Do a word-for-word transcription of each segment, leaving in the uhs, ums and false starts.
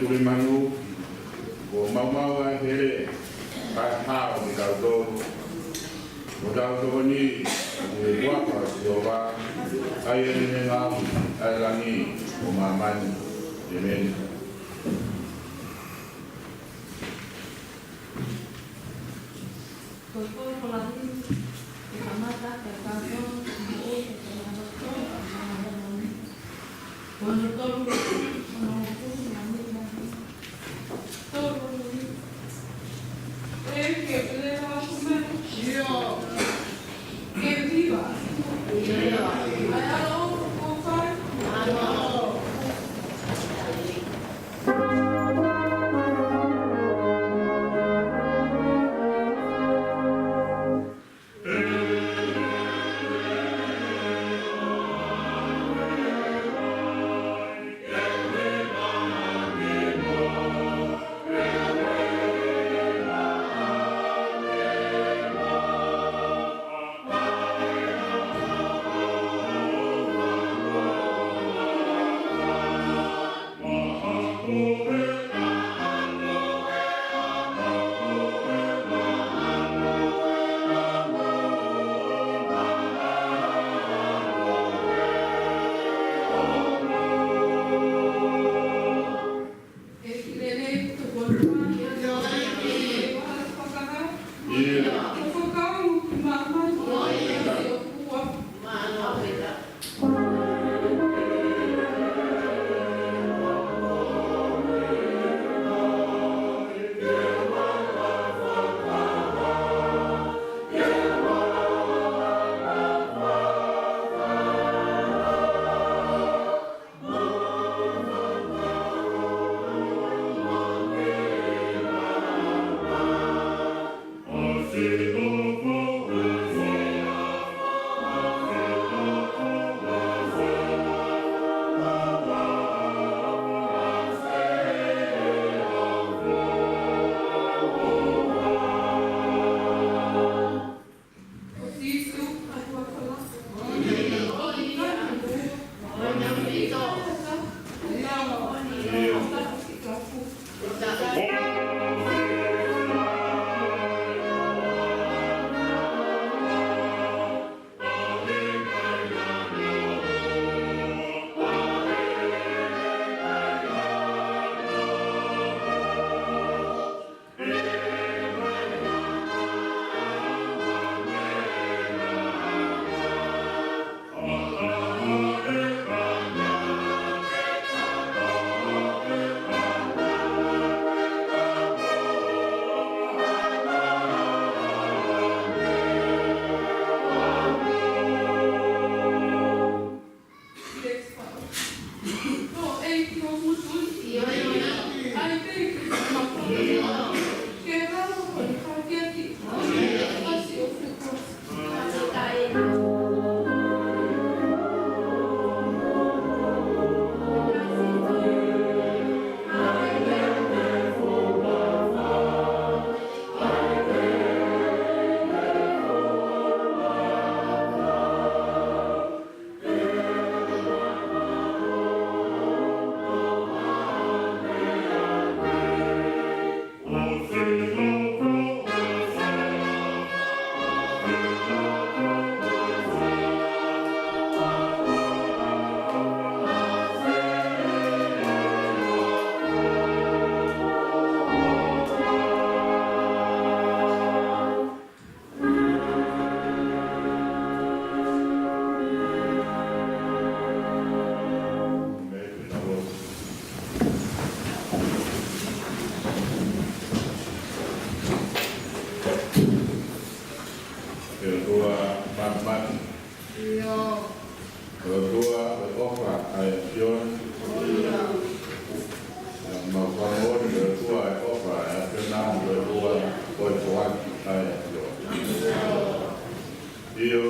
Tuli manu, ʻo maumau ʻa e hele, kae hao kitautolu. Ko hotau tokoni, ko e huafa ʻo Sihova, ʻa ia naʻe ngaohi ʻa e langi mo māmani. ʻĒmeni. Ko e koloa ko lahi, ke kamata, ke kākau, ke moʻui, ke kamata, ke kamata, ke kamata. ʻE ʻOtua Māfimafi. ʻIo. ʻE ʻOtua ʻo e ʻofa ʻa e ʻAfiona. Naʻa mau fakamoʻoni ʻe ʻOtua ʻa e ʻofa ʻa e ʻAfiona, ʻe ʻOtua ʻo e foaki ʻa e ʻAfiona. ʻIo,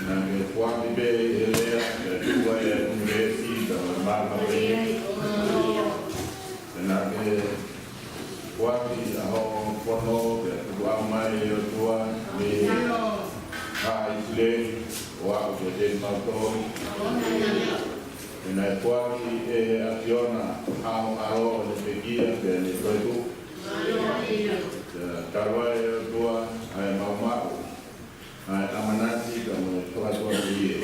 naʻa ke foaki pē ʻi he lea, ʻe ʻOtua ʻi he ʻunivēsi, ka mau maka pē. Pea naʻa ke foaki ʻa hoʻo fono, pea tuku ʻa e mai ʻe ʻOtua, mei he kakai ʻIsileli, ʻo aʻu kiate kimautolu. Naʻe foaki ʻe he ʻAfiona ʻa hoʻo ʻAlo ʻo ne pekia pea ne toetuʻu. Pea talu ai ʻe ʻOtua ʻa e maumau ʻa e ʻamanaki ka mo e fakatuʻamelie.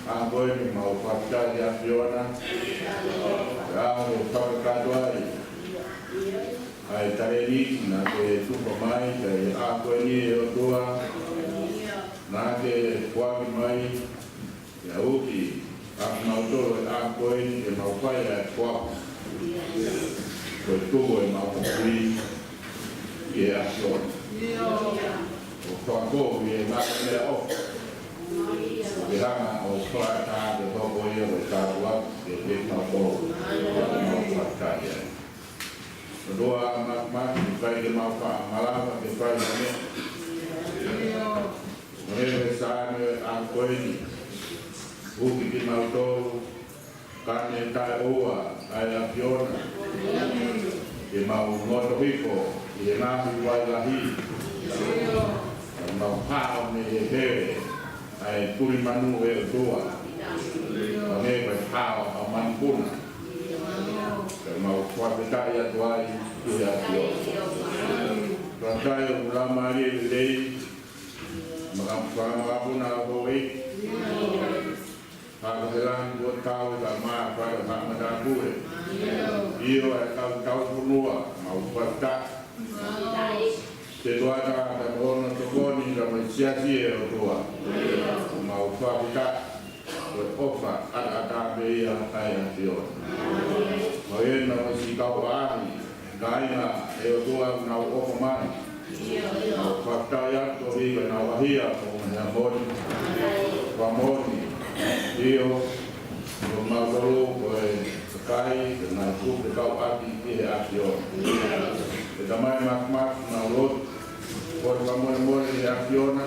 ʻA ko eni mau fakafetaʻi ʻAfiona, pea ʻoku fakakakato ai ʻa e talēniti naʻa ke tufa mai, ka ʻi he ʻaho ko eni ʻe ʻOtua, naʻa ke foaki mai, ʻa e uki ʻa kimautolu ʻi he ʻaho ko eni ke mau fai ʻa e foaki. Ko e tuku ʻemau moʻui ki he ʻAfiona. ʻO fakakovi ʻi he ngaahi meʻaʻofa. ʻO ke hanga ʻo fakatā ke hoko ia ko e tāpuaki kiate kimautolu. Mau fakafetaʻi ai. ʻOtua Māfimafi, ʻikai ke mau faʻa malava ke fai ha meʻa. Mo e meʻa ʻe sai ʻi he ʻaho ko eni. Uki kimautolu, ka ne taʻeʻoua ʻa e ʻAfiona, ke mau ngoto hifo ʻi he ngaahi vai lahi. Ka mau hao mei he hele ʻa e tuli manu ʻe ʻOtua. Ka ne fai hao ʻa manupuna. Ka mau fakafetaʻi atu ai ki he ʻAfiona. Fakafetaʻi ʻoku laumālie lelei, maka-, fakamakapuna ʻo hoi. Haka he langi kuo tau ka mā fai ha matāpule. ʻIo ʻa e kau taufunua, mau fakafetaʻi. Setuata ka mo hono tokoni ka mo e siasi ʻe ʻOtua. Mau fakafetaʻi. Ko e ʻofa ʻataʻatā pē ia ʻa e ʻAfiona. Mau ʻi heni mo siʻi kau ʻaʻahi, kāinga ʻe ʻOtua ʻoku nau ʻofa mai. Mau fakafetaʻi atu koeʻuhi ko ʻenau ʻaʻahi ʻa Moʻunga Heamoni. Fakamoʻoni. ʻIo, ko mautolu ko e kakai, ko e ngaahi kupu ke kau ʻaki ʻi he ʻAfiona. ʻE Tamai Māfimafi, mau lotu. Ko e fakamolemole ki he ʻAfiona.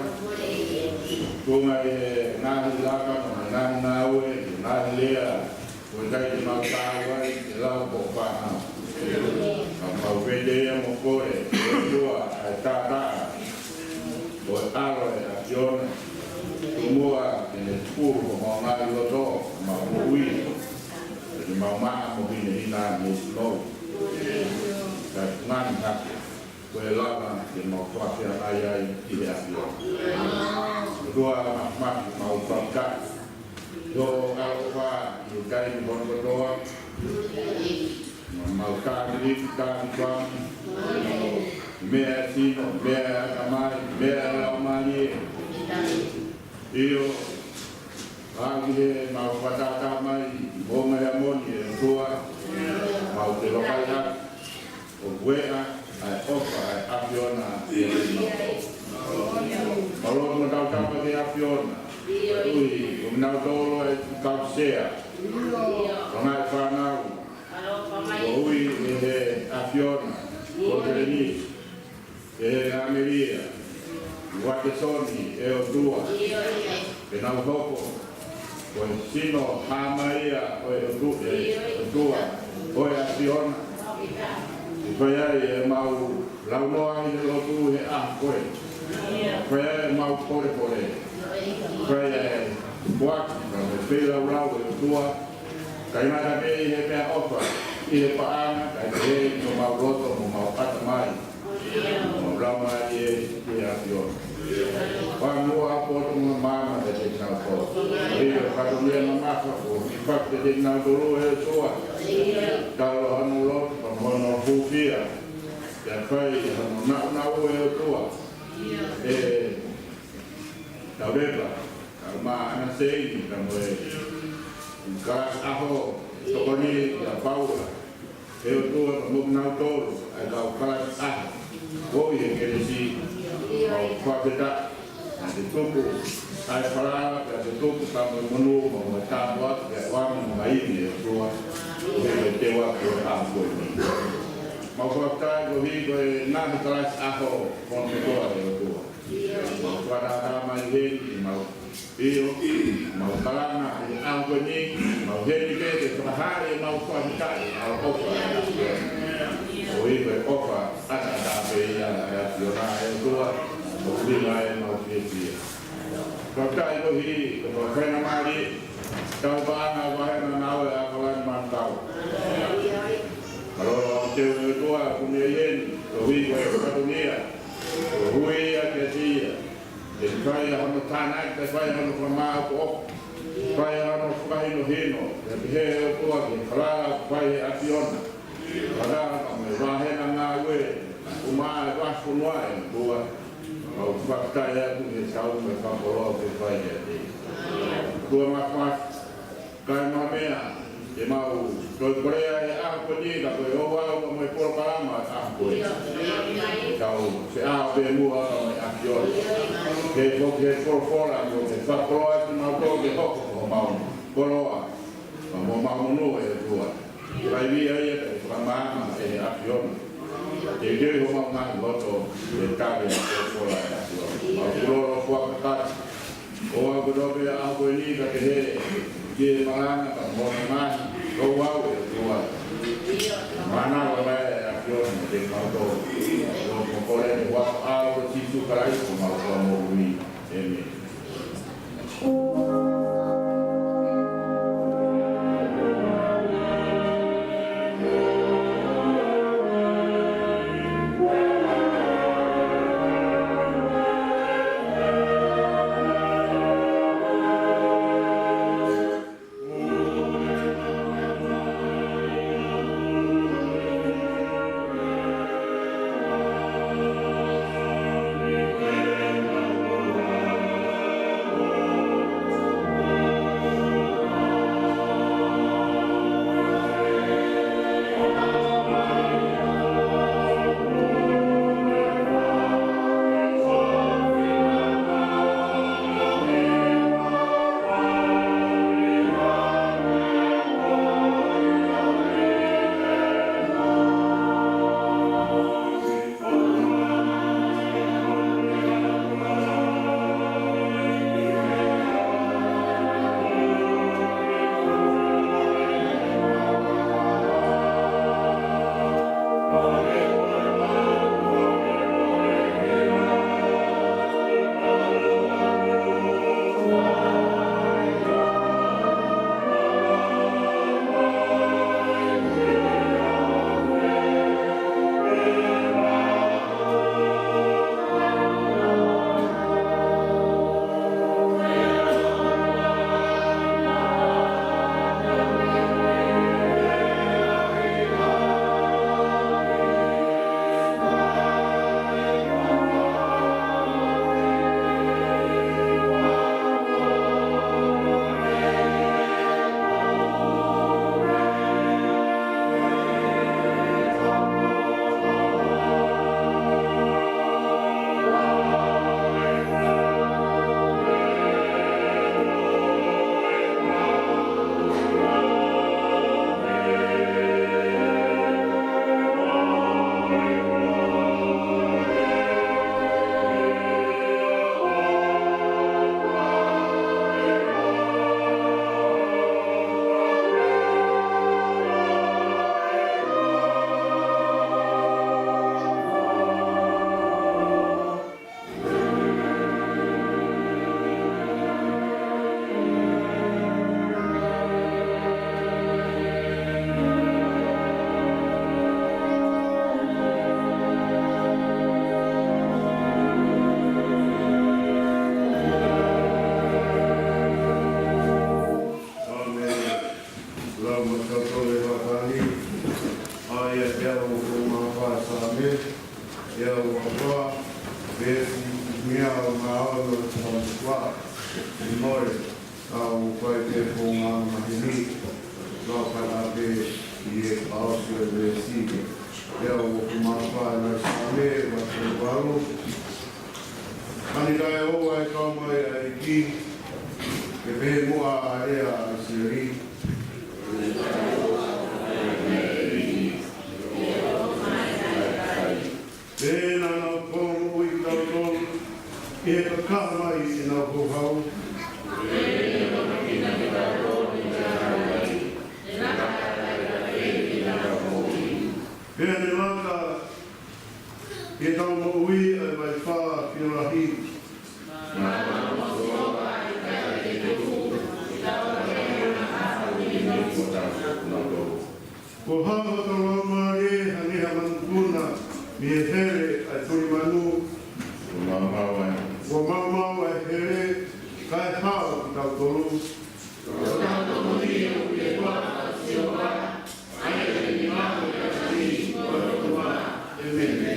Tuʻunga ʻi he ngaahi laka, mo e ngaahi ngāue, ʻi he ngaahi lea, ʻoku ʻikai te mau tāu ai, ke lau ko fānau. Ka mau pehē ia mo kole, ʻe ʻOtua ʻa e taʻataʻa ʻo e ʻAlo ʻo e ʻAfiona. Tuku muʻa ke ne pulu ko mau ngaahi loto, mau moʻui. Ke mau maʻa mo hinehina mo sinou. Ka ngani hake. Ko e lava ke mau fakafeangai ai ki he ʻAfiona. ʻOtua Māfimafi, mau fakafetaʻi. ʻIo, ʻaloʻofa ʻi he taimi hono kotoa. Mau tākiliki, tākikwami. Meʻa sino, meʻa ʻatamai, meʻa laumālie. ʻIo, ʻa ki he mau fakatātā mai, Moʻunga Heamoni ʻe ʻOtua, mau te vakai atu, ʻo ueʻa ʻa e ʻofa ʻa e ʻAfiona ʻi he mau. Mau lotu mo tautapa ki he ʻAfiona, ui, ʻo minau tolo e kau sea, ʻo ngaahi fānau, ʻo ui ʻe he ʻAfiona, ko Telenisi, ʻe he ʻAmelia, Uatesoni ʻe ʻOtua, ke nau hoko ko e sino hāmai ia ʻo e ʻOtu-, ʻe ʻOtua, ʻo e ʻAfiona. ʻE fai ai ʻemau launoa ʻi he lotu he ʻaho ko ē. Fai ai ʻemau polepole. Fai ai ʻa e foaki, ka mo e feilaulau ʻe ʻOtua. Kae ʻikai ngata pē ʻi he meʻaʻofa, ʻi he paʻanga, kae pehē ʻi homau loto mo homau ʻatamai. Mo homau laumālie ki he ʻAfiona. Fānau ʻa e poto mo e maama kiate kinautolu. ʻI he fatongia mamafa kuo ke fai kiate kinautolu ʻe ʻOtua. Talu hono lotu, pea mo hono hūfia. Pea fai hono naunau ʻe ʻOtua. ʻE tau lepa, tau maʻana seini, ka mo e kalasi ʻaho, tokoni kia Paula. ʻE ʻOtua, ka mo kinautolu, ʻa e kau kalasi ʻaho. Ko ia kelesi, mau fakafetaʻi, naʻa ke tuku ʻa e falala, ka ke tuku ka mo e monū, mo e tāpuaki, ke ʻoange mo e ʻEiki ʻe ʻOtua, ko e teu atu ʻa e ʻaho ko eni. Mau fakafetaʻi koeʻuhi ko e ngaahi kalasi ʻaho, ko e kotoa ʻe ʻOtua. Mau fakatātā mai heni, mau ʻio, mau kalanga he ʻaho ko eni, mau heni pē ke fakahā ʻemau fakafetaʻi, ʻaloʻofa. ʻOi ko e ʻofa ʻataʻatā pē ia ʻa e ʻAfiona ʻe ʻOtua. ʻOku ʻi ai ʻemau fiefia. Fakafetaʻi koeʻuhi ko e fakafaingamālie, tau paʻanga ʻa e vahena naʻe ʻa e ʻAkalani Manukau. Mālō ʻaupito ʻe ʻOtua, ʻoku ne ʻi heni, koeʻuhi ko e fatongia, koeʻuhi ʻa e kiate ia. ʻE fai ʻa hono tānaki, ʻe fai ʻa hono fakamāʻopoʻopo, fai ʻa hono fakahinohino, ʻe pehē ʻe ʻOtua ki he falala ʻoku fai ʻe he ʻAfiona. Fakataha mo e vahena ngāue, ʻumaʻā ʻa e vahefonua ʻe ʻOtua. Mau fakafetaʻi atu he tau mo e fakakoloa ʻoku ke fai kiate ia. ʻOtua Māfimafi, ʻikai ha meʻa te mau toe kolea he ʻaho ko eni ka ko e ouau mo e polokalama ʻo e ʻaho ko eni. Tau feʻao pē muʻa mo e ʻAfiona. Ke foki he folofola mo ke fakakoloa kimautolu ke hoko ko homau koloa, mo homau monū ʻe ʻOtua. Kae ʻai ia ke fakamaama ʻe he ʻAfiona. Ke kei homau ngaahi loto, ke tali ʻa e folofola ʻa e ʻAfiona. Mau kūlolo fakakakato. ʻOua ʻe kei toʻo pē ʻa e ʻaho ko eni ka ke hē, ke malanga ka mo e ngaahi, ko au ʻe ʻOtua. Mana ʻo e ʻAfiona mo kimautolu. Ko e kole ʻi he huafa ʻo Sīsū Kalaisi ko homau Fakamoʻui. ʻĒmeni. ʻĀmeni. Lau maʻatautolu ʻi he hoʻatā ni, ʻa ia ʻe teau uofulu mā fā Saame, teau uofulu mā fā, veesi ʻe teau mā ono ki he taha fā. ʻI mole, ʻoku fai pē founga maheni, lau fakataha pē ʻi he ʻaosi ʻo e veesi. Teau uofulu mā fā ʻi he Saame, vahe valu. Ka ne taʻeʻoua e kau mai ʻa e ʻEiki, ke pehē muʻa ʻa e lea ʻa ʻIsileli. Pea naʻa nau kolomoʻui kitautolu, ʻi he kakaha mai ʻenau houhau. Pea ne lata ʻi heʻetau moʻui ʻa e vaifā fio lahi ʻI he hele ʻa e tuli manu. Kuo maumau ʻa e. Kuo maumau ʻa e hele, kae hao kitautolu. ʻĒmeni.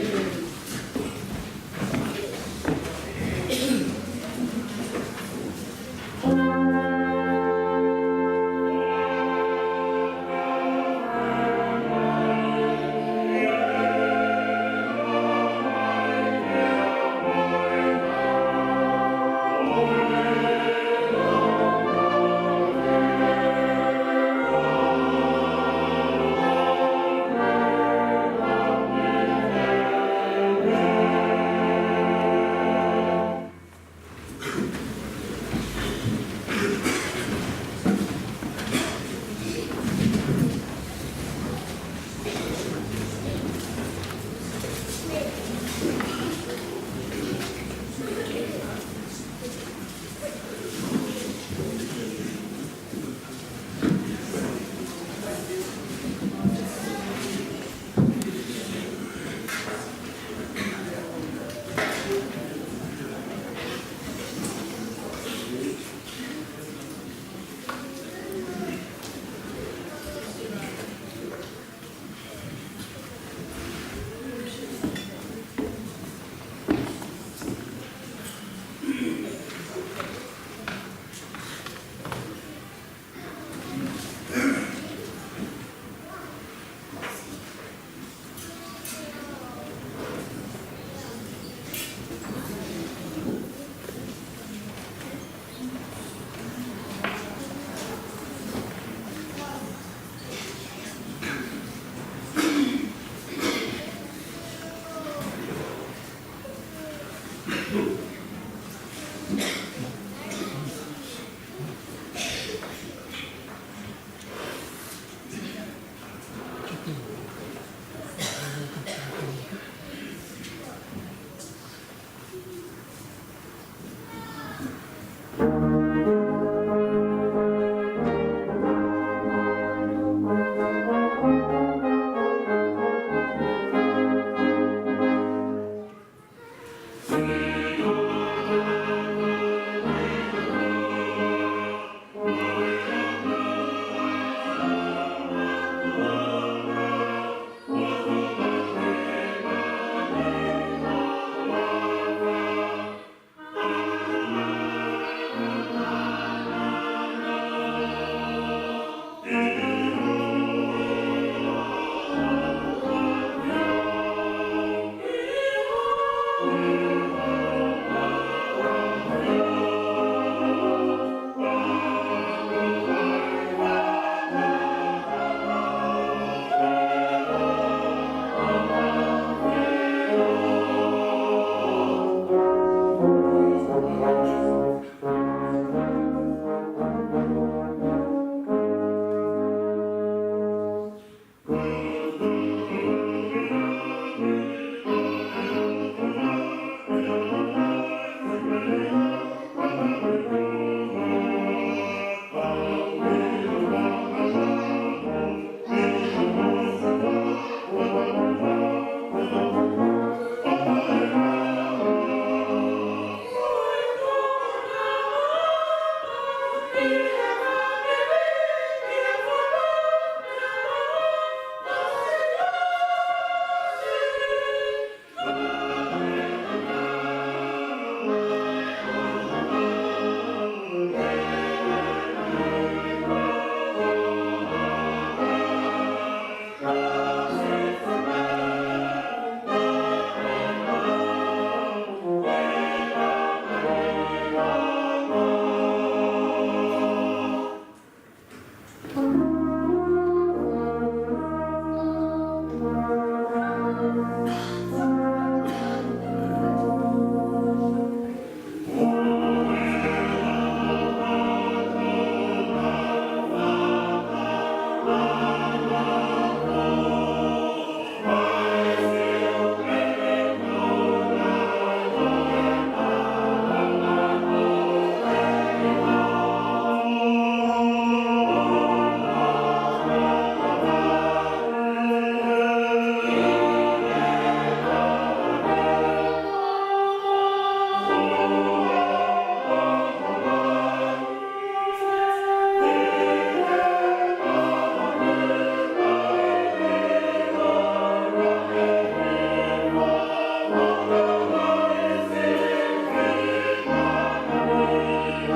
Ko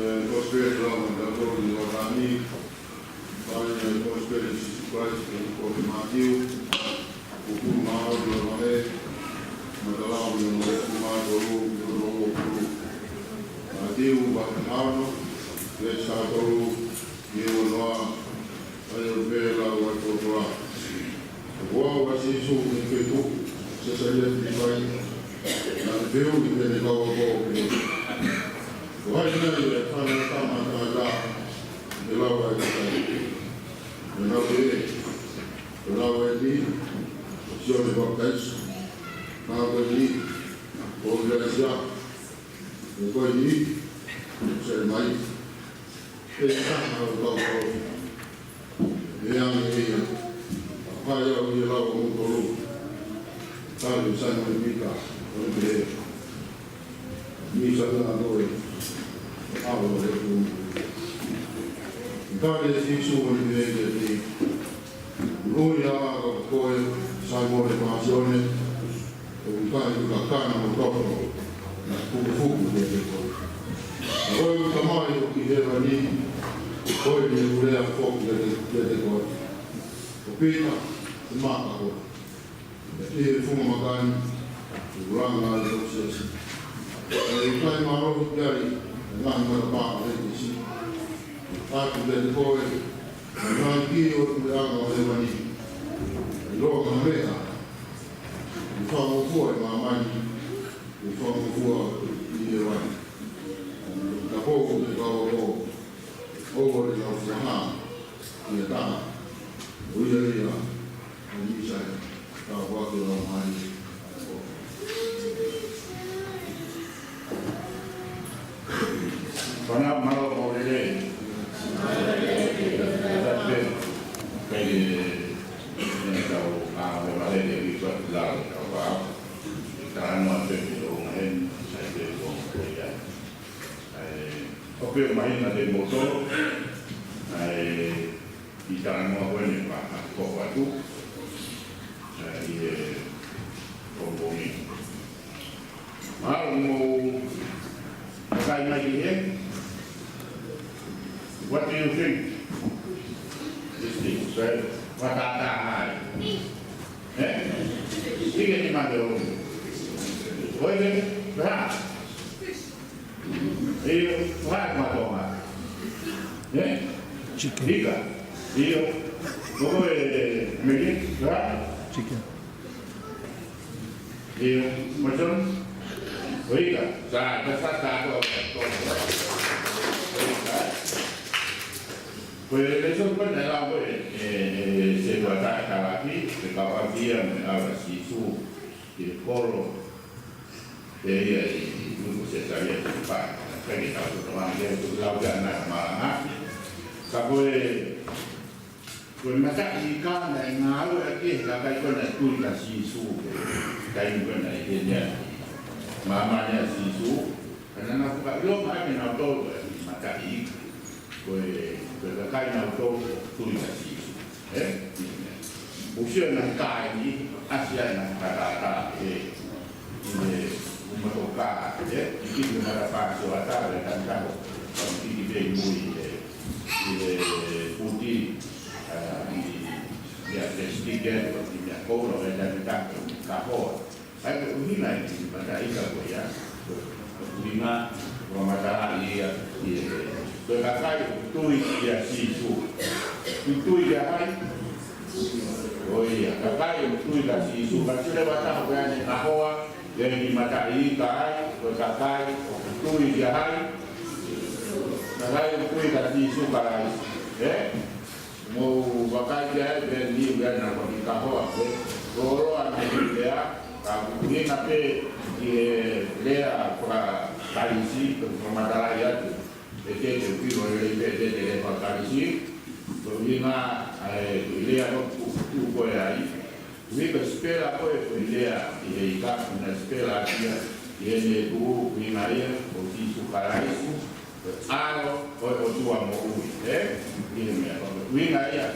e Kosipeli ʻa e ʻOtua ʻi Ioane, ʻa e Kosipeli ʻa Sīsū Kalaisi ʻi he tohi Mātiu, uofulu mā ono ʻo e vahe, fakamatala ʻo e veesi ʻe tolu ki hono uofulu. Mātiu vahe taha ono, veesi taha tolu ki he uanoa, ʻa ia ʻoku pehē ʻa e lau ʻa e ʻOtua. Ko au ʻa Sīsū naʻe kei tuʻu ʻi Sesalia Filipai, naʻa ne fehuʻi ki heʻene kau ako, ko hai nai ʻa e Fanautama ʻa Tangata ʻe lava ʻe Kakai? Pea nau pehē, ko e lau ʻa e niʻihi, ko Sione Papitaiso; nau pehē ko e niʻihi, ko ʻIlaisiā; pea ko e niʻihi, ko Selemaia, pe ko ha taha ʻo e kau palōfita. Pea ne pehē ʻe ia, Kapau ʻe ʻi ai ha lau ʻamoutolu, tali ʻe Saimone Pita, ʻo ne pehē, Misa, ʻa koe ʻa e ʻAlo ʻo e ʻOtua. Pea tali ʻe Sīsū ʻo ne pehē kiate ia, Moʻoni ʻaupito koe, Saimone Pāsione, ʻoku ʻikai ko e kakano mo e toto naʻe fukufuku kiate koe, ka Ko e Tamai ʻoku ʻi hēvani, ko eni ʻoku ou lea foki kiate, kiate koe. Ko Pita, ʻe maka koe. ʻI he funga maka ni, ʻoku langa ai hoku siasi. ʻE ʻikai mālohi ki ai ʻa e ngaahi matapā ʻo e ʻEiki. ʻOatu kiate koe ʻa e ngaahi kī ʻo e puleʻanga ʻo hēvani. ʻIloa mo e meʻa ʻoku fakangofua ʻi māmani, ʻoku fakangofua ʻi hēvani. Kapau ʻoku te kau ako, ʻoua te tau fakahā ʻi ha taha, ko ia ia ʻa e Mīsaia, tāpuaki ʻa e Laumālie. Fānau, mālō e maʻu lelei. Tapu pē. Pea ʻi he, ʻi he tau, ʻa, ʻo e malele ʻi he ʻi he tau lau, tau lau. Talanoa pē ki he ʻoku ngaheni, sai pē ko ia. ʻA e, ʻoku ou mahino kiate kimoutolu ʻa e kiʻi talanoa ko eni, pea ʻoku ou ʻoatu ʻa e, ʻi he pongipongi. Mahalo ʻoku mou vakai mai ki he, what do you think? This thing, right? Fakatātā ai. Ē? Ike ni mate o. Ko e ke, pehā? ʻIo, fai ma toma. Ē? Chicken. Ika. ʻIo. Ko e, e, meke, ha? Chicken. ʻIo, mutton. Ko e ika. Sa, sa, sa, sa, ko, ko, ko. Ko e ika. Ko e lēsoni ko ē naʻe lau ko ē, e, e, Setuata Kalati, ʻe kau ʻaki ia mei he ʻao ʻa Sīsū ki he kolo. Pea ia ʻi, ʻi, ʻi, ko Sesaria Filipai, naʻe ʻikai ke tau tokanga ki ai, ko e lau ia naʻe malanga. Ka ko e, ko e mataʻi ika naʻe ngāueʻaki ʻe he kakai ko ē naʻe tui kia Sīsū, taimi ko ē naʻe ʻi heni ai ʻa māmani ʻa Sīsū, ka naʻa nau fakaʻilonga ʻaki ʻe nautolu e mataʻi ika. Ko e, ko e kakai nautolu ʻoku tui kia Sīsū. Ē? ʻOku sio ʻa e ngaahi kāinga, ʻasi ai ʻa e ngaahi fakatātā, ē, ʻi he ʻū motokā, ē, ʻi he kiʻi matapā sioʻata, ʻe tanitaho, ʻi he kiʻi pē ʻi mui, ē, ʻi he puti, ʻa, ʻi, ʻi he plastic, ē, ʻi he meʻa koula, ʻe tanitaho, kahoa. ʻA ia ko e ʻuhinga ʻi he mataʻi ika ko ia, ko e ʻuhinga ʻoku ou matalaʻi ia ʻi he, ko e kakai ʻoku tui kia Sīsū. ʻOku tui kia hai? Ko ia, kakai ʻoku tui kia Sīsū. Ka sio leva ʻa e taha ko ē naʻe kahoa, ʻi he mataʻi ika ai, ko e kakai ʻoku tui kia hai? Kakai ʻoku tui kia Sīsū Kalaisi. Ē? Mou vakai ki ai, pea ni ia naʻa ko e kiʻi kahoa ko ē. Loloa naʻe lea, ka ʻoku ʻuhinga pē ki he lea faka-Kalisi, ko e fakamatalaʻi atu. ʻE te te uki mo lele pē te te lea faka-Kalisi. Ko e ʻuhinga, ʻa e, ko e lea ko ē ʻoku tuʻu ko ē ai. ʻUhinga ko e sipela ko ē, ko e lea ʻi he ika, ko e sipela ʻa ia, ʻi heʻene tuʻu, ʻuhinga ia, ko Sīsū Kalaisi, ko e ʻAlo ʻo e ʻOtua moʻui, ē? ʻI he meʻa, ko e ʻuhinga ia.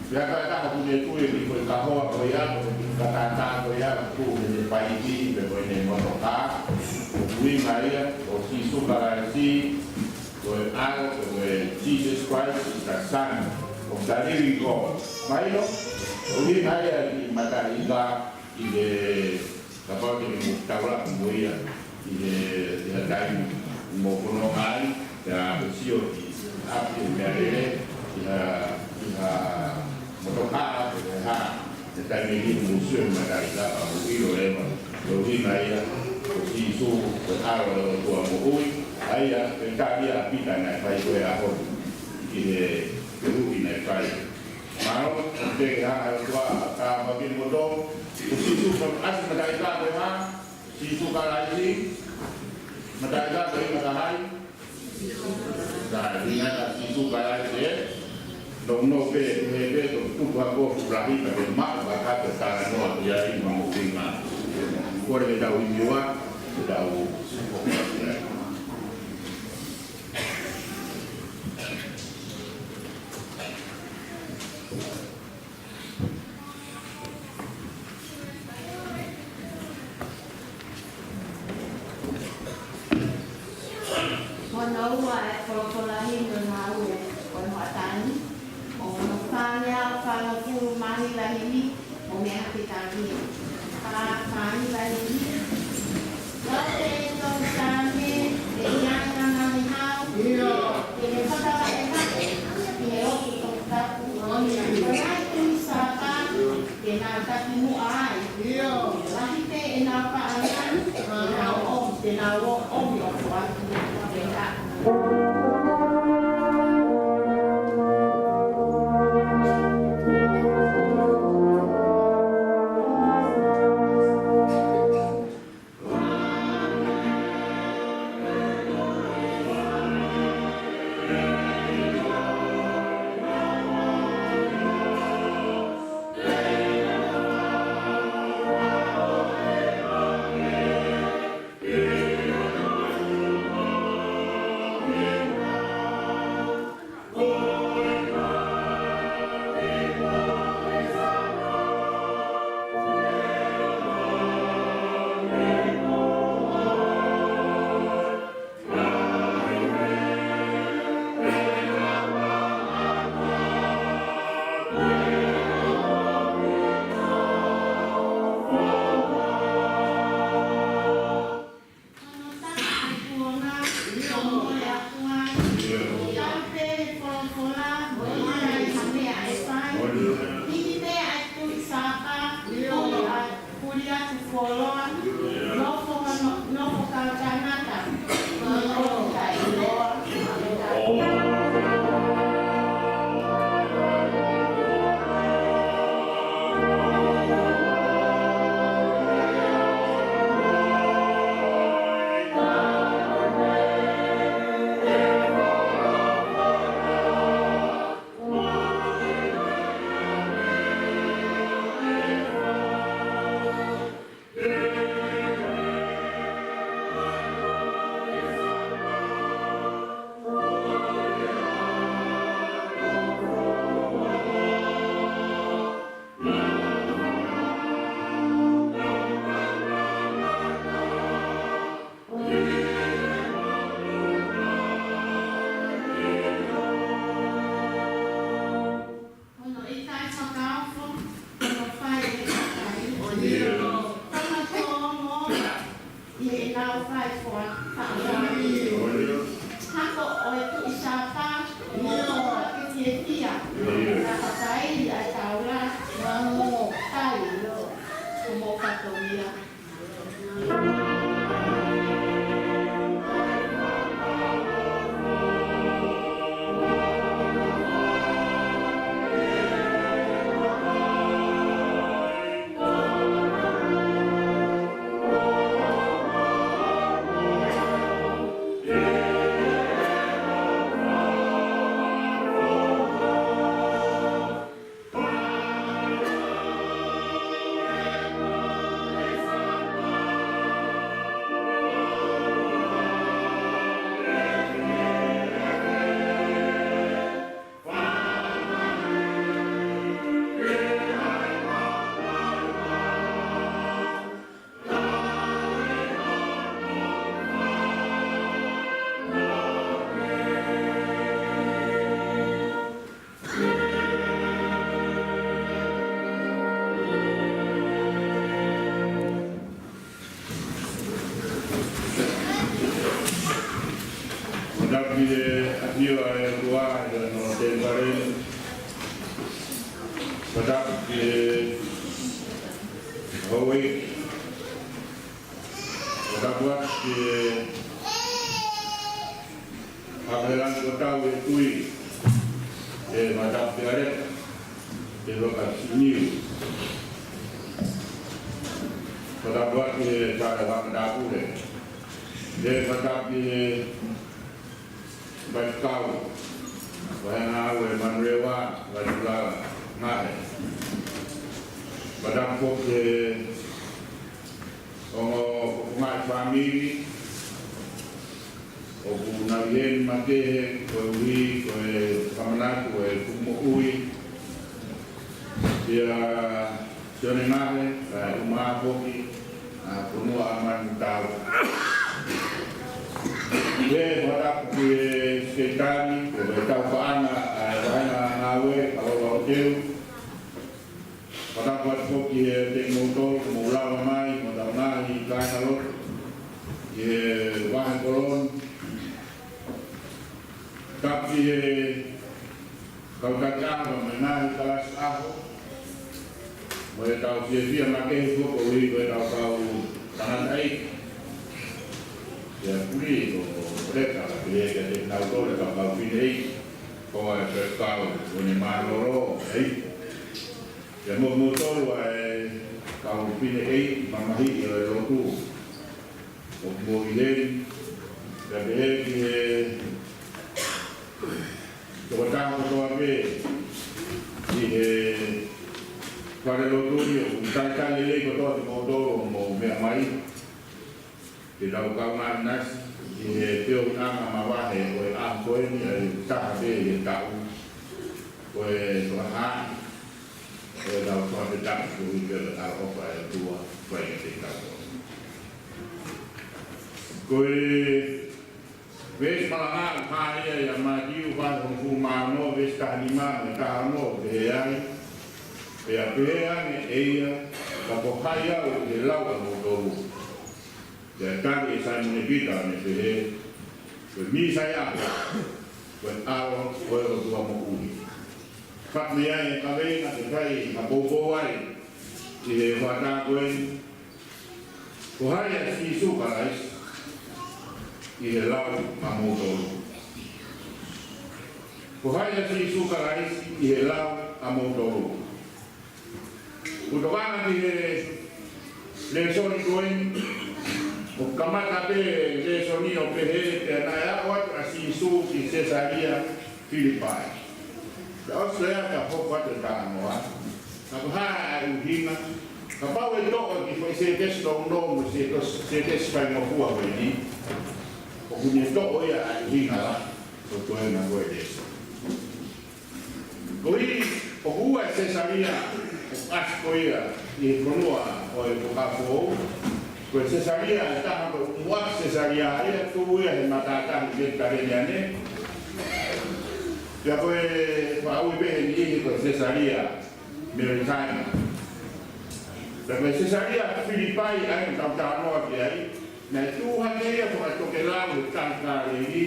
Pea ka ʻi ai ha taha ʻoku ne tui ki he kahoa ko ia, ko e fakatātā ko ia, ko ʻene paipi, pe ko ʻene motokā, ko e ʻuhinga ia, ko Sīsū Kalaisi, ko e ʻAlo, ko e Jesus Christ is the Son of the living God. Mahino, ko e ʻuhinga ia ʻi he mataʻi ika ʻi he, kapau te mou taulaki mo ia ʻi he, ʻi ha taimi mou fononga ai, pea mou sio ki ʻapi ʻo e meʻalele, ʻi ha, ʻi ha motokā pe ha, ʻi he taimi ni mou sio he mataʻi ika pea mou ʻilo leva, ko e ʻuhinga ia, ko Sīsū, ko e ʻAlo ʻo e ʻOtua moʻui, ʻa ia, ko e tali ʻa Pita naʻe fai ko ē he ʻaho ni, ʻi he, he uhi naʻe fai. Mālō, ʻoku ke hanga ʻe he ʻOtua ʻo tāpuakiʻi kimoutolu. Ko Sīsū, ko e ʻasi mataʻi ika ko e hā? Sīsū Kalaisi. Mataʻi ika ko e ʻuhinga ki hai? Ka ʻuhinga kia Sīsū Kalaisi, ē? Nounou pē, he pē, to tuku hake ʻo fuʻu lahi ka ke maʻu ka ka ke talanoa ki ai mo e ʻuhinga. Kole ke tau ʻi muʻa, ke tau Ua e folofola himi ʻo e ngāue ʻo e hoʻatā ni, ʻo hono fāngeau fāngofulu mā hiva himi, ʻo meʻa ki he tangi. Fā, fā hiva himi. Lau pē ʻe tau tangi, ʻe ʻi ai ha ngaahi hau, ʻio, ʻi he fakalaʻekaki, ʻi he ʻoku toputapu, ʻio, ʻo nai tui sāpā, ke nau taki muʻa ai. ʻIo. Lahi pē ʻenau paʻanga, te nau ʻomi, te nau ʻomi ʻo foaki. Hono ʻikai fakaofo, hono fai ʻe he kakai. ʻIo. Hono tō mo ʻi heʻenau fai foaki. ʻIo. Hako ʻo e tuʻi sāpā, ʻio, mo e fiefia. ʻIo. Ka fakaili ʻa e taula. ʻIo. Kai, ʻio. Ko mo fatongia. Fakatapu ki he ʻafio ʻa e ʻOtua ʻi hono temipale ni. Fakatapu ki he houʻeiki. Fakatapu atu ki he Hakahelani ko tau e tui, ʻe Matapealeka, ʻe Loka Siniu. Fakatapu atu he Tala Fakatapule. ʻE fakatapu he Faifekau, Vahenga ʻo e Manurewa, Vaitulala, Ngahe. Fakatapu ki he ongo fofonga ʻo e fāmili, ʻoku nau ʻi heni makehe, koeʻuhi ko e fakamanatu ʻo e fuʻu moʻui ʻia Sione Ngahe, kae ʻumaʻā foki ʻa e fonua ʻa Manukau. He fakatapu ki he Sekelitali, ko e tau faʻanga, ʻa e vahenga ngāue, ka lo lo teu. Fakatapu atu foki ki he tengimoutolu, mou lava mai, mo tau ngaahi kāingalotu, ki he vahe Koloni. Tapu ki he kau taki ʻaho mo e ngaahi kalasi ʻaho, mo e tau fiefia makehe foki ʻi he tau kau tangataʻeiki. Pea puli ko Leka, pea pehē kiate kinautolu e kau fineʻeiki, ko e pē kau ʻoku ne mālōlō, ʻei. Pea mo moutolu ʻa e kau fineʻeiki mamahiʻi ʻo e lotu. ʻOku mou ʻi heni, pea pehē ki he tokotaha kotoa pē ʻi he falelotu ni, ʻoku talitali lelei kotoa kimoutolu ʻoku mou meʻa mai ke tau kaungā ʻinasi ʻi he feohiʻanga mavahe ʻo e ʻaho ko eni, ʻa e taha pē ʻi he taʻu, ko e Tokahaʻi. Ko e tau fakafetaʻi koeʻuhi ko e ʻaloʻofa ʻa e ʻOtua ʻoku fai kiate kitautolu. Ko e veesi malanga ʻoku hā ia ʻia Mātiu vahe hongofulu mā ono, veesi taha nima mo e taha ono, pehē ai: Pea pehē ange ʻe ia, Ka ko hai au ʻi he lau ʻamoutolu? Pea tali ʻe Saimone Pita ʻo ne pehē, Ko e Mīsaia koe, ko e ʻAlo ʻo e ʻOtua moʻui. Fakamea e kaveinga ke fai ha poupou ai ʻi he hoʻatā ko eni: Ko hai ʻa Sīsū Kalaisi ʻi he lau ʻamoutolu? Ko hai ʻa Sīsū Kalaisi ʻi he lau ʻamoutolu? ʻOku tokanga ki he lēsoni ko eni, ʻoku kamata pē lēsoni ʻo pehē, Pea naʻe aʻu atu ʻa Sīsū ki Sesalia Filipai. Pea ʻosi lea ka hoko atu e talanoa. Ka ko e hā ʻa e ʻuhinga? Kapau ʻe toʻo ki he foʻi sētesi nounou mo e sētesi, sētesi faingofua ko eni, ʻoku ne toʻo ia ʻa e ʻuhinga lahi ʻo e toenga ko ē e lēsoni. Koeʻuhi ʻoku ua e Sesalia ʻoku ʻasi ko ia ʻi he fonua ʻo e Fuakava Foʻou. Ko e Sesalia ʻe taha ko e ʻUmuʻaki Sesalia, ʻa ia tuʻu ia he matātahi Metitalēniane. Pea ko e faʻa ui pē ʻe he niʻihi ko e Sesalia Maritima. Pea ko e Sesalia Filipai ʻa ia ʻoku tau talanoa ki ai, naʻe tuʻu hake ia ko e tokelau ʻo e Tahi Kāleli,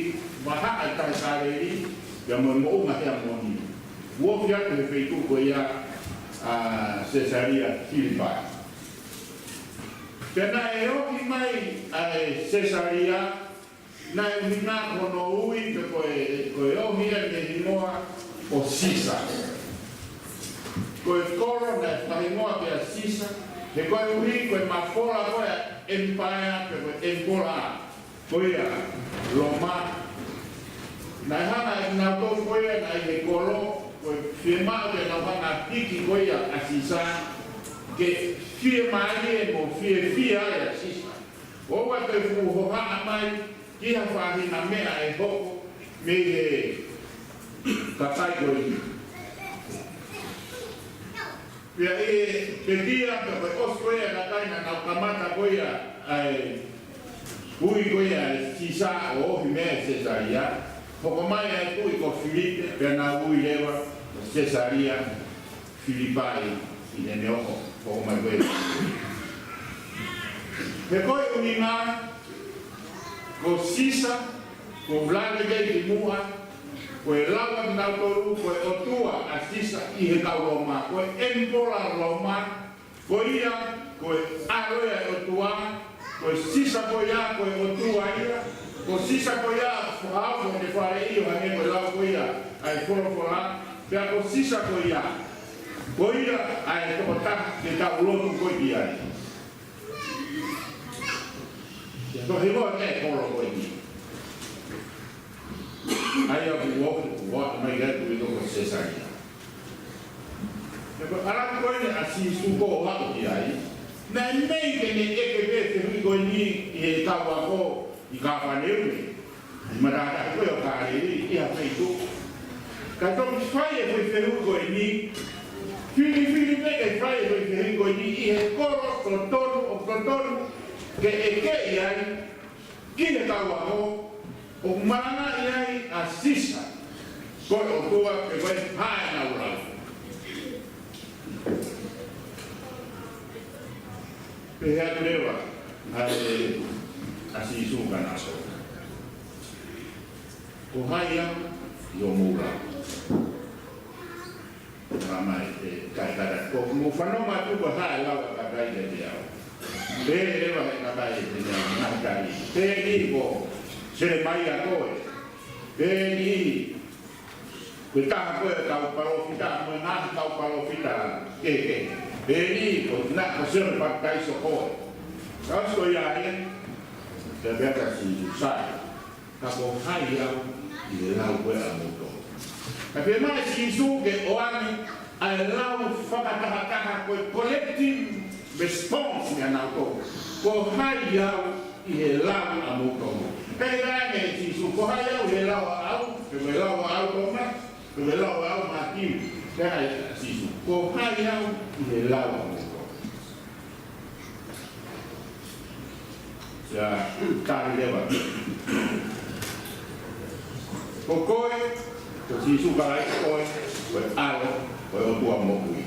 vahaʻa e Tahi Kāleli, pea mo e Moʻunga Heamoni. Kuo ofi atu he feituʻu ko ia ʻa Sesalia Filipai. Pea naʻe ohi mai ʻa e Sesalia, naʻe ʻuhinga hono ui pe ko e, ko e ohi ia mei he hingoa ko Sisa. Ko e kolo naʻe fakahingoa kia Sisa, he koeʻuhi ko e mafola ko ē ʻa e empire pe ko e emperor ko ia Loma. Naʻe hanga ʻe kinautolu ko ia naʻe ʻi he kolo, ko e fiemaʻu ke nau hanga hiki ko ia ʻa Sisa, ke fiemālie mo fiefia ai ʻa Sisa. ʻOua te u fuʻu hohaʻa mai ki ha faʻahinga meʻa ʻe hoko mei he kakai ko eni. Pea ʻi he pekia, pea ko e ʻosi ko ia ʻa e kakai naʻa nau kamata ko ia ʻa e ui ko ia ʻa Sisa ʻo ohi mei ai ʻa Sesalia, hoko mai ʻa e tuʻi ko Filipe, pea nau ui leva ko Sesalia Filipai ʻi heʻene hoko, hoko mai ko ē. He ko e ʻuhinga ko Sisa, ko Vladimir ki muʻa, ko e lau ʻa kinautolu ko e ʻotua ʻa Sisa ʻi he kau Loma, ko e emperor Loma, ko ia ko e ʻalo ia ʻo e ʻOtua, ko Sisa ko ia ko e ʻotua ia, ko Sisa ko ia fakaofo ʻene faleʻi ʻo hangē ko e lau ko ia ʻa e folofola, pea ko Sisa ko ia, ko ia ʻa e tokotaha ke tau lotu ko ē ki ai. Ko e hingoa ʻo e kolo ko eni. ʻA ia ʻoku ʻoatu mai ki ai ʻa e tuʻi ko Sesalia. Pea ko e ʻalu ko eni ʻa Sīsū ko ē ʻo aʻu ki ai, naʻe mei ke ne ʻeke pē fehuʻi ko eni ʻi he kau ako ʻi Kāpaneume, ʻi he matātahi ko ē ʻo Kāleli, ʻi ha feituʻu. Ka toki fai e foʻi fehuʻi ko eni, filifili pē ke fai e foʻi fehuʻi ko eni ʻi he kolo totonu, ʻoku totonu ke ʻeke ai ki he kau ako, ʻOku malangaʻi ai ʻa Sisa ko e ʻotua, pe ko e hā ʻenau lau. Pehē atu leva ʻa e, ʻa Sīsū kia nautolu: Ko hai au ʻi hoʻomou lau? Talamai ʻe Kaisara, ko hoʻomou fanongo atu ko e hā e lau ʻa e kakai kiate au. Pehē leva ʻe he kakai kiate au, ngaahi tali. Pehē ni ko Selemaia koe. Pehē ni ko e taha koe ʻo e kau palōfita, mo e ngaahi kau palōfita kehekehe. Pehē ni ko, na, ko Sione Papitaiso koe. Ka ʻosi ko ia ia, pehē atu ʻa Sīsū, sai. Ka ko hai au ʻi he lau ko ē ʻamoutolu? Ka pehē mai ʻe Sīsū ke ʻoange ʻa e lau fakatahataha, ko e collective response meiate kinautolu. Ko hai au ʻi he lau ʻamoutolu? Pehē ange ʻe Sīsū, ko hai au ʻi he lau ʻaʻau, pe ko e lau ʻaʻau Toma, pe ko e lau ʻaʻau Mātiu? Pehē ange ʻe Sīsū, ko hai au ʻi he lau ʻamoutolu? Ia, tali leva. Ko koe, ko Sīsū Kalaisi koe, ko e ʻAlo, ko e ʻOtua moʻui.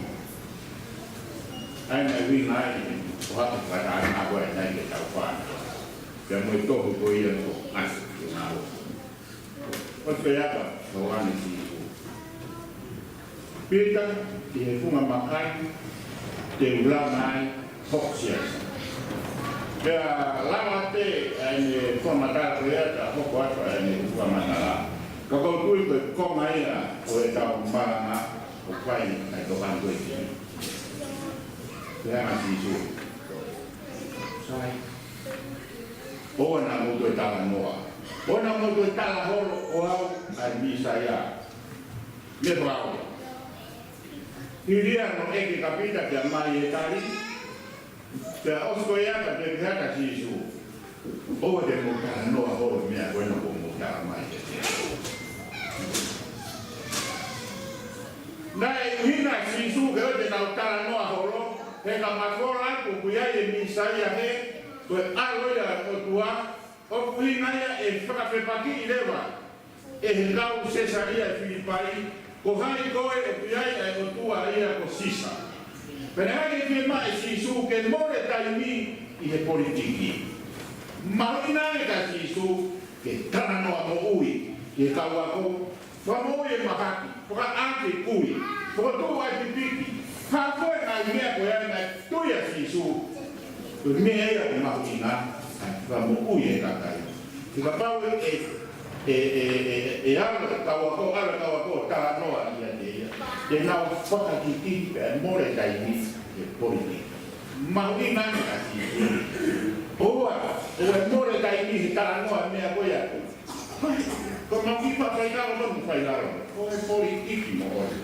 ʻA ia naʻe ʻuhinga ai ʻo hake fakataha ko ē naʻe ke tau fana. Pea mo e tohi ko ia ko ʻAsi ke ngalo. ʻOsi pē ʻa e ʻoange ʻe Sīsū: Pita, ʻi he funga makai te u langa ai hoku siasi. Pea lava ʻa e, ʻa ʻene fakamatala ko ia, ka hoko atu ʻa ʻene fakamatala. Ka ʻoku ou tui ko e konga ia ʻo ʻetau malanga ʻoku fai ʻa e tokanga ko ē ki ai. Pehē ange ʻa Sīsū, sai. ʻOua naʻa mou toe talanoa. ʻOua naʻa mou toe tala holo ko au ʻa e Mīsaia. Mei fau. Hili ia hono ʻeke kia Pita pea mai e tali. Pea ʻosi ko ia ka pehē atu ʻa Sīsū, ʻoua te mou talanoa holo e meʻa ko ena kuo mou talamai kiate au. Naʻe ʻuhinga ʻa Sīsū ke ʻoua te nau talanoa holo, he ka mafola atu ʻoku ʻi ai e Mīsaia, he ko e ʻAlo ia ʻo e ʻOtua, ʻoku ʻuhinga ia ʻe fakafepakiʻi leva ʻe he kau Sesalia ʻi Filipai, ko hai koe ʻoku ʻi ai ʻa e ʻotua ia ko Sisa. Pea naʻe ʻikai ke fiemaʻu ʻe Sīsū ke mole taimi ʻi he politiki. Mahuʻinga ange kia Sīsū ke talanoa moʻui ki he kau ako, fakamoʻui e mahaki, fakaʻā e kui, fokotuʻu ʻa e pipiki, hā fua e ngaahi meʻa ko ia naʻe tui ʻa Sīsū ko e meʻa ia ʻoku mahuʻinga, ʻa e fakamoʻui e kakai. He kapau ʻe, ʻe, ʻe, ʻe, ʻe ʻalu e kau ako, ʻalu e kau ako ʻo talanoa ʻiate ia, te nau fakakikite pea mole taimi he politiki. Mahuʻinga ange kia Sīsū. ʻOua, ʻoua ʻe mole taimi he talanoa meʻa ko ia. Ko e mau kiʻi faʻahinga ʻoku mau fai lalo. Ko e politiki moʻoni.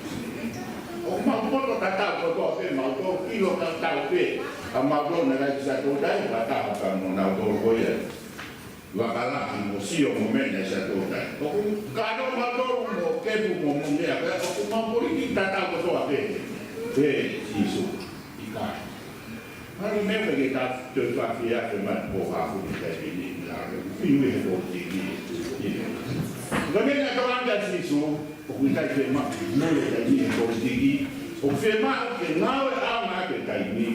ʻOku mau poto tatau kotoa pē, mau tō kilo tatau pē. Ka mau tō na kai Siaʻatoutai, ka taha ka mo nau tō ko ia. Vakalahi mo sio mo mena Siaʻatoutai. ʻOku ka no mau tō mo kepu mo mo mea. Pea ʻoku mau politiki tatau kotoa pē. Pē, Sīsū. ʻIkai. Hali meʻa ke ta toe fafia ke matu ko hafu ni kai pini ni la ke fiu he politiki ni. Ka meʻa naʻe tokanga kia Sīsū, ʻoku ʻikai ke ma mole kai ni he politiki, ʻoku fiemaʻu ke ngāue ʻaonga ke taimi,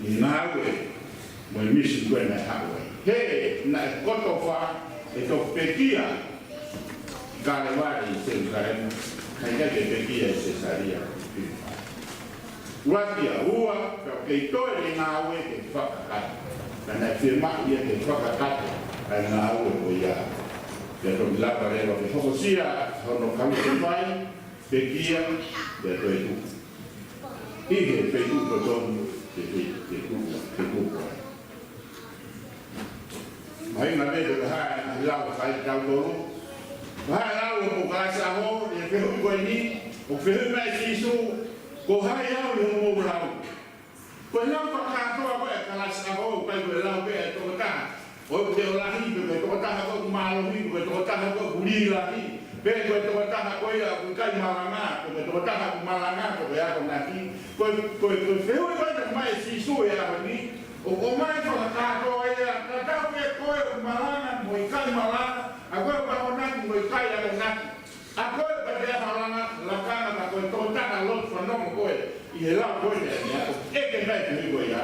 ʻi ngāue mo e misi ko ē naʻe haʻu ai. He naʻe kotofa e toki pekia ʻi Kalevale ʻi Selusalema, naʻe ʻikai ke pekia ʻi Sesalia Filipai. Ua kia ua, ka kei toe ne ngāue ke fakakakato. Ka naʻe fiemaʻu ia ke fakakakato ʻa e ngāue ko ia. Pea toki lava leva ke hokosia hono kalusefai, pekia, pea toe tuku. ʻI he feituʻu totonu, ke fe-, ke tuku, ke tuku ai. Mai na me te kaha, lau kai tau tolu. Kaha lau ʻo mo kalasi ʻaho, ʻi he fehuʻi ko eni, ʻoku fehuʻi mai ʻe Sīsū, ko hai au ʻi hoʻomou lau? Ko e lau fakakātoa ko ē ʻa e kalasi ʻaho, ʻikai ko e lau pē ʻa e tokotaha ʻoku te ʻo lahi, pe ko e tokotaha ko ē ʻoku mālohi, pe ko e tokotaha ko ē ʻoku lī lahi, pe ko e tokotaha ko ia ʻoku ʻikai malanga, pe ko e tokotaha ʻoku malanga, pe ko e akonaki. Ko e, ko e, ko e fehuʻi ko ē naʻe ʻomai ʻe Sīsū he ʻaho ni, ʻoku ʻomai fakakātoa ia, tatau pē ko e ʻoku malanga mo e ʻikai malanga, ʻA koe ʻoku akonaki mo ʻikai akonaki. ʻA koe ʻoku ʻikai ke ʻi ai ha langa, lakanga, ka ko e tokotaha lotu fanongo koe ʻi he lau ko eni ʻa e meʻa, ʻoku ʻeke mai e fehuʻi ko ia: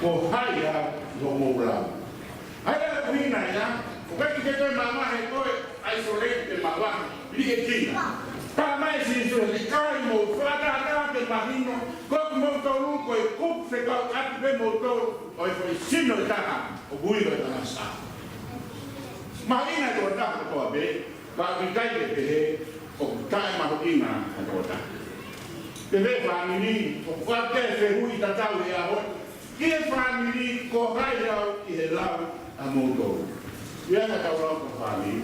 Ko hai au ʻi hoʻomou lau? ʻA ia ko e ʻuhinga ia, ʻoku ʻikai ke toe mavahe koe, isolate pe mavahe, liʻekina. Talamai ʻe Sīsū, ʻikai mou fakatātā ke mahino, ko kimoutolu ko e kupu fekauʻaki pē moutolu ʻo e foʻi sino ʻo e taha, ʻoku ui ko e tangata saʻa. Mahuʻinga e tokotaha kotoa pē, ka ʻoku ʻikai ke pehē ʻoku taʻemahuʻinga ha tokotaha. Pea ko e fāmili, ʻoku ʻikai ke fehuʻi tatau he ʻaho ni ki he fāmili, ko hai au ʻi he lau ʻamoutolu. ʻI ai haʻatau lau ki he fāmili?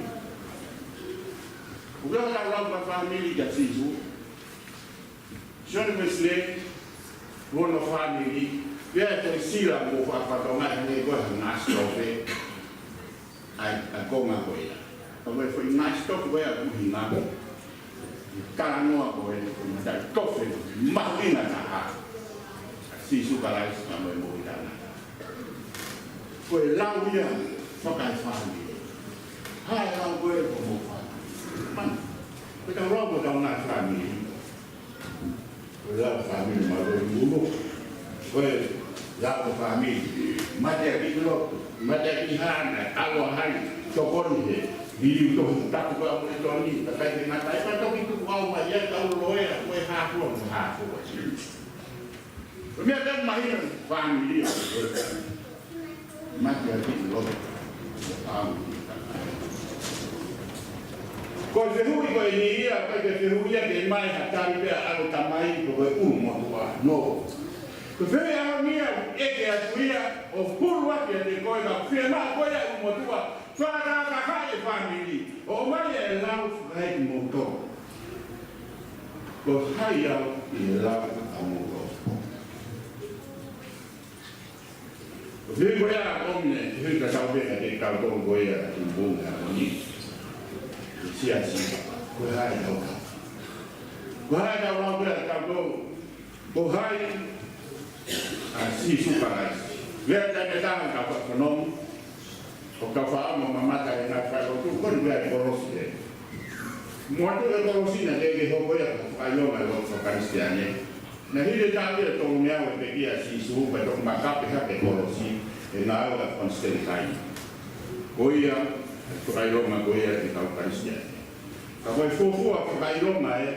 ʻOku ʻi ai haʻatau lau ki he fāmili kia Sīsū? Sione Uesilē, hono fāmili, ʻi ai e foʻi sila ʻoku faʻa fatongia hangē ko e hanga ʻa Sitofe. ʻAi, ʻa e konga ko ia. Ka ko e foʻi ngaahi sitofu ko ia ʻoku hinga. Talanoa ko e, ko e mataʻitofe mahuʻinga taha ʻa Sīsū Kalaisi mo e moʻui taʻengata. Ko e lau ia fakaefāmili. Hai au ko e ko mo fāmili. Man, ko e tau lau ko e tau ngaahi fāmili. Ko e lau fāmili ma lo i mulo. Ko e lau fāmili. Mate ʻa kiʻi lotu. Mate ʻa kiʻi hana. ʻAlu ʻa hai. Tokoni he. Liliu tohi tapu ka mo e toni. Ka kai ke ngata. ʻE ka toki tuku au mai ia ka ulo e. Ko e hāfua mo hāfua. Ko e meʻa ka mahino fāmili. Mate ʻa kiʻi lotu. Ko e fehuʻi ko eni ia, ʻikai ke fehuʻi ia ke mai ha tali pea ʻalu tamai ko e ʻulumotuʻa. No. Ko e fehuʻi ʻaho ni ia, ʻeke atu ia, ʻo hulu atu ia kiate koe, ka fiemaʻu ko ia ʻulumotuʻa, fakatahatahaʻi e fāmili, ʻo ʻomai e lau fakaekimoutolu. Ko hai au ʻi he lau ʻamoutolu. Ko e fehuʻi ko ia ʻoku ne, fehuʻi ka tau pē ka te kau tau ko ia ʻi he pongipongi ko eni. Siasi, ko hai au. Ko hai au lau pē ka tau tau. Ko hai ʻa Sīsū Kalaisi. Lea taimi ʻe taha ka faʻa fanongo. ʻO ka faʻa mo mamata e ngaahi fai lotu, ko eni ko e kolosi ē. Mo atu e kolosi naʻe ʻikai ke hoko ia ko e fakaʻilonga e lotu faka-Kalisitiane. Naʻe hili e taʻu ʻe tolungeau e pekia ʻa Sīsū, pea toki makape hake e kolosi, he ngāue ʻa Konisitalitai. Ko ia, e fakaʻilonga ko ia ki he kau Kalisitiane. Ka ko e fuofua fakaʻilonga ē,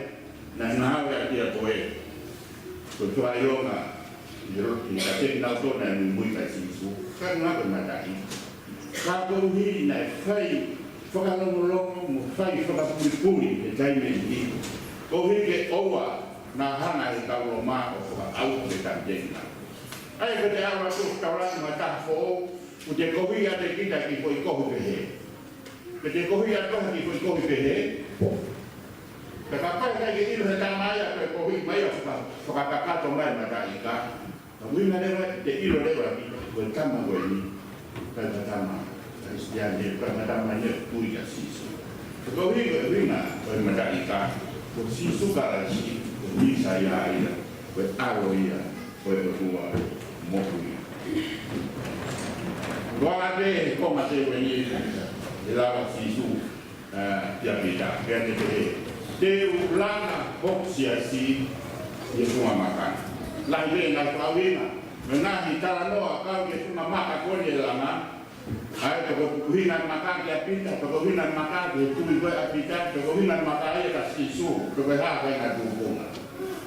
naʻe ngāue ʻaki ia ko ē. Ko e fakaʻilonga, ʻi he lotu, ʻi he ka teki nau tona e muimui kia Sīsū. Ka ngā ko e mataʻi. Ka koeʻuhi naʻe fai fakalongolongo mo fai fakapulipuli he taimi ni. Koeʻuhi ke ʻoua naʻa hanga ʻe he kau Loma ʻo fakaʻauha e taliteki na. ʻA ia ko e te awa tu taulani ma taha foʻou, ʻoku te kovi ʻa te kita ki foʻi kohu pehē. Ke te kovi ʻa toha ki foʻi kohu pehē. Ka kapau ʻikai ke ʻilo he tama ia ko e kovi mai ʻo faka-, fakakakato mai mataʻi ka. Ka ʻuhinga leva, te ʻilo leva ki, ko e tama ko eni, ko e tama Kalisitiane, ko e tama ia ʻoku tui kia Sīsū. Ko e ʻuhi-, ko e ʻuhinga, ko e mataʻi ka, ko Sīsū Kalaisi, ko e Mīsaia ia, ko e ʻAlo ia, ko e ʻOtua moʻui. Ko ʻene pehē, ko e mate ko eni, ʻe lava Sīsū, ʻa, kia Pita, pea ne pehē, te u langa hoku siasi ʻi he funga maka. Lahi pē ngaahi fakaʻuhinga, mo e ngaahi talanoa kau ki he funga maka ko eni ʻe langa, ʻa e toko tukuhina maka kia Pita, tokohina maka ki he tui ko ē ʻa Pita, tokohina maka ia kia Sīsū, toko hā ko ē ngaahi tuʻunga.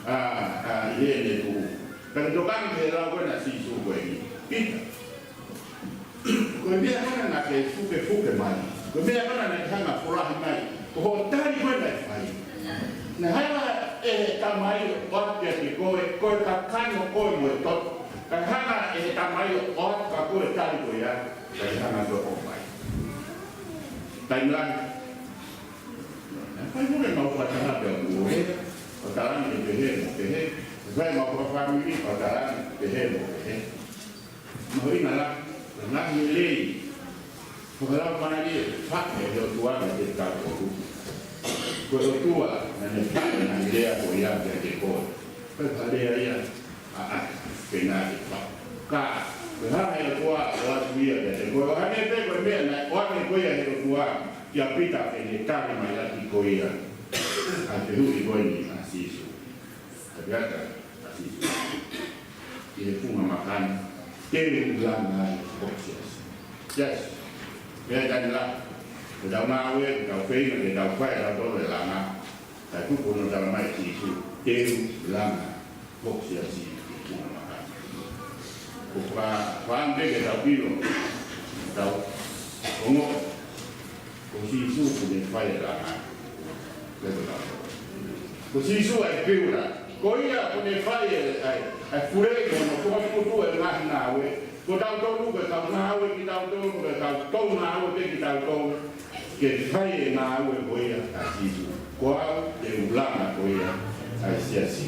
ʻA, ʻa, ʻi heʻene tuʻu. Ka ne tokanga ki he lau ko ē ʻa Sīsū ko eni. Pita. Ko e meʻa ko ena naʻa ke fukefuke mai. Ko e meʻa ko ena naʻa ke hanga folahi mai. Ko hoʻo tali ko ē naʻe fai. Naʻe hanga ʻe he Tamai ʻo ʻoatu kiate koe, ko e kakano ko ē mo e toto. Kae hanga ʻe he Tamai ʻo ʻoatu kia koe e tali ko ia, kae hanga koe ʻo fai. Taimi lahi. Naʻe fai mo e mau fakataha pea kuo he, ʻo talaange ke pehē mo pehē. Naʻe fai mau fakafāmili, ʻo talaange ke pehē mo pehē. Mahuʻinga lahi, ngaahi lelei. Fakalaumālie, faʻa ʻe he ʻOtua naʻe te tau kohu. Ko e ʻOtua, naʻa ne faʻa ngaahi lea ko ia kiate koe. Ko e faʻa lea ia, ʻa, ʻa, ke naʻe te faʻa. Ka, ko e hanga ʻe he ʻOtua, ʻo ʻoatu ia kiate koe. ʻO hangē pē ko e meʻa naʻe ʻoange ko ia ʻe he ʻOtua. kia Pita ke ne tali mai ʻaki ko ia ʻa e fehuʻi ko eni ʻa Sīsū. ʻA e ʻata ʻa Sīsū ʻi he funga maka ni, te u langa ai hoku siasi. Yes. Meʻa tani la, ko ʻetau ngāue, ko ʻetau feinga ke tau fai ʻa tautolu e langa. Ka tuku hono tala mai ʻe Sīsū, te u langa hoku siasi ʻi he funga maka ni. Ko e fakaʻamu ke tau ʻilo, tau ongoʻi, ko Sīsū ʻoku ne fai e langa. Ko Sīsū ʻa e piula. Ko ia ʻoku ne fai e, ʻa e, ʻa e fule ʻi hono fokotuʻutuʻu e ngaahi ngāue. Ko tautolu, ko ʻetau ngāue kitautolu, ko ʻetau ngāue pē kitautolu ke fai e ngāue ko ia ʻa Sīsū. Ko au, te u langa ko ia ʻa e siasi.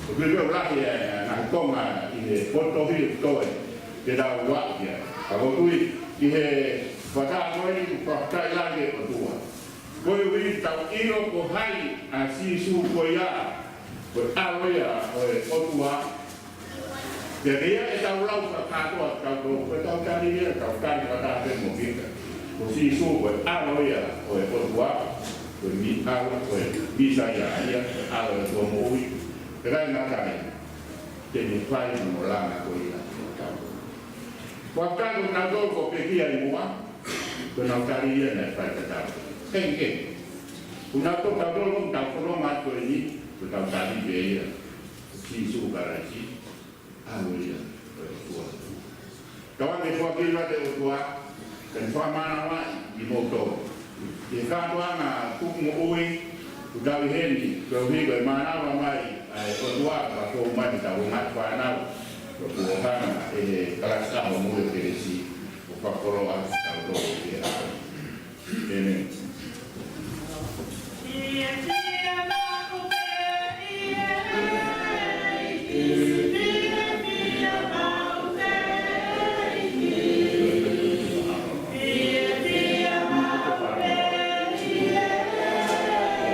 ʻOku ʻikai ke u lahi e ngaahi konga ʻi he potohi toe ke tau ua ia. Ka ʻoku ou tui ʻi he fakataha ko eni, fakataha lagi ʻOtua. Koeʻuhi tau ʻilo ko hai ʻa Sīsū ko ia, ko e ʻAlo ia ʻo e ʻOtua. Pea ko ia ʻetau lau fakakātoa kitautolu, ko ʻetau tali ia, tau tali fakataha pē mo Pita. Ko Sīsū ko e ʻAlo ia ʻo e ʻOtua, ko e Mi-, ʻAlo, ko e Mīsaia ia, ko e ʻAlo ʻo e ʻOtua moʻui. Pea ʻikai ngata ai, te ne fai hono langa ko ia ʻo tautolu. Fakakātoa kitautolu ko e pekia ʻi muʻa, ko ʻenau tali ia naʻe fai tatau. Hei, hei. Ko kitautolu, tautolu, ko ʻetau fononga atu eni, ko ʻetau tali pē ia. Sīsū Kalaisi, ʻAlo ia ʻo e ʻOtua. Tau ʻai ke foaki atu ʻe he ʻOtua, ke ne fakamānavaʻi kimoutolu. ʻI he kātoanga tuku moʻui, ʻoku tau ʻi heni, koeʻuhi ko e mānava mai ʻa e ʻOtua, ka ko mai ke tau ngaahi fānau, ko e ʻohana ʻe he kalasi ʻaho muli ʻo Kelesi, ʻo fakakoloa kitautolu ki he ʻaho. ʻĒmeni.